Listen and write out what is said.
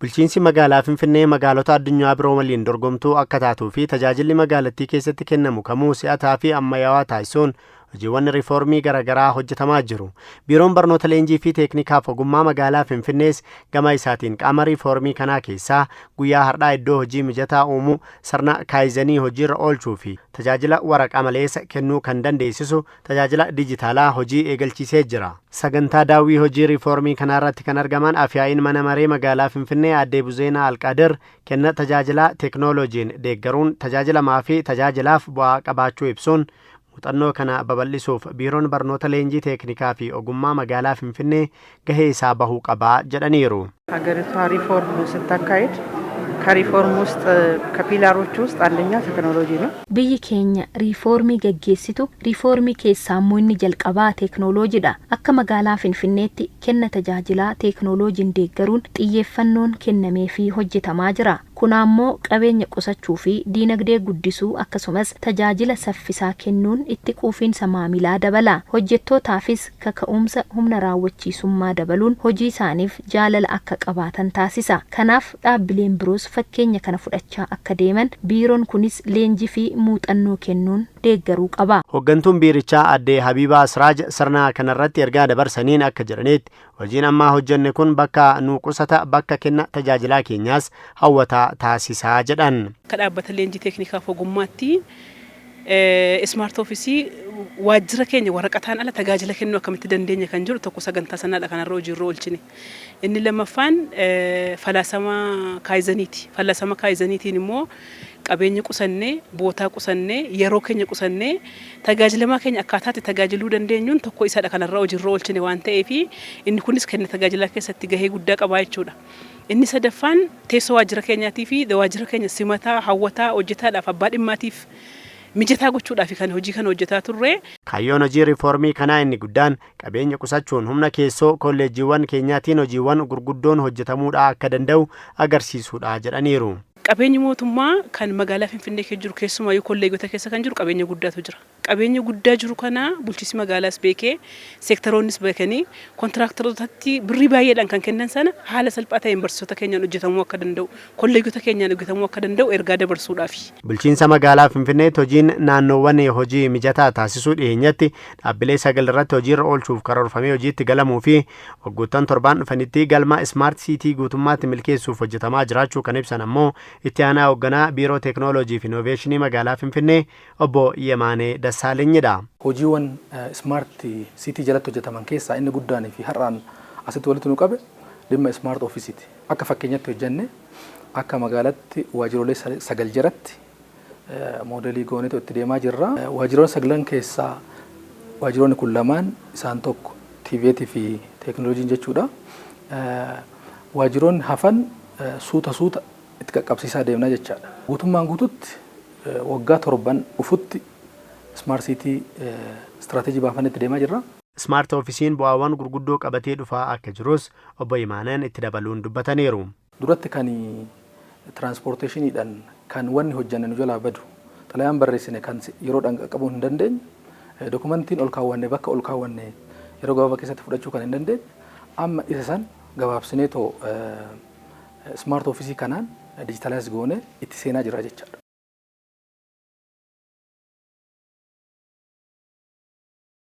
Bulchiinsi magaalaa Finfinnee magaalota addunyaa biroo waliin dorgomtuu akka taatuu fi tajaajilli magaalattii keessatti kennamu kamuu si'ataa fi ammayyaawaa taasisuun hojiiwwan riifoormii garaagaraa hojjetamaa jiru. Biiroon Barnoota, Leenjii fi Teeknikaaf Ogummaa magaalaa Finfinnees gama isaatiin qaama riifoormii kanaa keessaa guyyaa har'aa iddoo hojii mijataa uumuu, sirna kaayizenii hojiirra oolchuu fi tajaajila waraqaa maleessa kennuu kan dandeessisu tajaajila dijitaalaa hojii eegalchiisee jira. Sagantaa daawwii hojii riifoormii kanaarratti kan argaman Afyaa'iin mana maree magaalaa Finfinnee Aadde Buzeenaa Alqaadir, kenna tajaajilaa teeknooloojiin deeggaruun tajaajilamaa fi tajaajilaaf bu'aa qabaachuu ibsuun, muuxannoo kana babal'isuuf Biiroon Barnoota, Leenjii Teeknikaa fi Ogummaa magaalaa Finfinnee gahee isaa bahuu qabaa jedhaniiru. ሀገሪቷ ሪፎርም ስታካሂድ ከሪፎርም ውስጥ ከ pillar ኦች ውስጥ አንደኛ ቴክኖሎጂ ነው። Biyyi keenya riifoormii gaggeessitu, riifoormii keessaa immoo inni jalqabaa teeknooloojiidha. Akka magaalaa Finfinneetti kenna tajaajilaa teeknooloojiin deeggaruun xiyyeeffannoon kennameefii hojjetamaa jira. Kun ammoo qabeenya qusachuu fi diinagdee guddisuu, akkasumas tajaajila saffisaa kennuun itti quufinsa maamilaa dabala. Hojjettootaafis kaka'umsa humna raawwachiisummaa dabaluun hojii isaaniif jaalala akka qabaatan taasisa. Kanaaf dhaabbileen biroos fakkeenya kana fudhachaa akka deeman biiroon kunis leenjii fi muuxannoo kennuun deeggaruu qaba. Hooggantuun biirichaa Aadde Habiibaa Siraaj sirna kanarratti ergaa dabarsaniin akka jedhanitti, hojiin ammaa hojjenne kun bakka nu qusata, bakka kenna tajaajilaa keenyaas hawwataa taasisaa jedhan. Akka dhaabbata leenjii teeknikaaf ogummaatti smart office waajjira keenya waraqataan ala tajaajila kennuu akkamitti dandeenya kan jiru tokko sagantaa sanaadha kanarra hojiirra oolchine. Inni lammaffaan falaasama kaayizaniiti. Falaasama kaayizaniitiin immoo qabeenya qusannee, bootaa qusannee, yeroo keenya qusannee, tajaajilamaa keenya akkaataatti tajaajiluu dandeenyuun tokko isadha kanarra hojiirra oolchine waan ta'eef, inni kunis kenna tajaajilaa keessatti gahee guddaa qabaa jechuudha. Inni sadaffaan teessoo waajjira keenyaatii fi waajjira keenya simataa, hawwataa, hojjetaadhaaf, abbaa dhimmaatiif mijataa gochuudhaaf kan hojii kana hojjetaa turre. Kaayyoon hojii riifoormii kanaa inni guddaan qabeenya qusachuun humna keessoo kolleejjiiwwan keenyaatiin hojiiwwan gurguddoon hojjetamuudha akka danda'u agarsiisuudha jedhaniiru. Qabeenyi mootummaa kan magaalaa Finfinnee keessa jiru, keessumaayyuu kolleejota keessa kan jiru, qabeenya guddaatu jira. Qabeenya guddaa jiru kana bulchiinsi magaalaas beekee, seektaroonnis beekanii, kontiraaktarootatti birrii baay'eedhaan kan kennan sana haala salphaa ta'een barsiisota keenyaan hojjetamuu akka danda'u, kolleejota keenyaan hojjetamuu akka danda'u ergaa dabarsuudhaafi. Bulchiinsa magaalaa Finfinneetti hojiin naannoowwan hojii mijataa taasisuu dhiyeenyatti dhaabbilee 9 irratti hojiirra oolchuuf karoorfamee hojiitti galamuu fi waggoottan 7n dhufanitti galma Smart City guutummaatti milkeessuuf hojjetamaa jiraachuu kan ibsan ammoo itti aanaa hoogganaa Biiroo Teeknooloojii fi Inooveeshinii magaalaa Finfinnee Obbo Yemaanee Dassaalenyidha. Hojiiwwan Smart City jalatti hojjetaman keessaa inni guddaanii fi har'aan asitti walitti nu qabe dhimma Smart Office iti. Akka fakkeenyatti hojjenne, akka magaalatti waajjirolee 9 jalatti moodelii goonetu itti deemaa jirra. Waajjirolee saglan keessaa waajjiroonni kun lamaan, isaan tokko TVET fi teeknooloojiin jechuudha. Waajjiroonni hafan suuta suuta itti qaqqabsiisaa deemnaa jechaadha. Guutummaan guututti waggaa 7n dhufutti Smart City strategy baafannee itti deemaa jirra. Smart Office iin bu'aawwan gurguddoo qabatee dhufaa akka jirus Obbo Yemaaneen itti dabaluun dubbataniiru. Duratti kan transportation iidhaan kan wanni hojjanne nu jalaa badu, xalayaan barreessine kan yeroodhaan qaqqabuu hin dandeenye, document iin ol kaawwanne bakka ol kaawwanne yeroo gabaabaa keessatti fudhachuu kan hin dandeenye, amma isa san gabaabsinee too smart office kanaan digitalize goone itti seenaa jira jechaadha.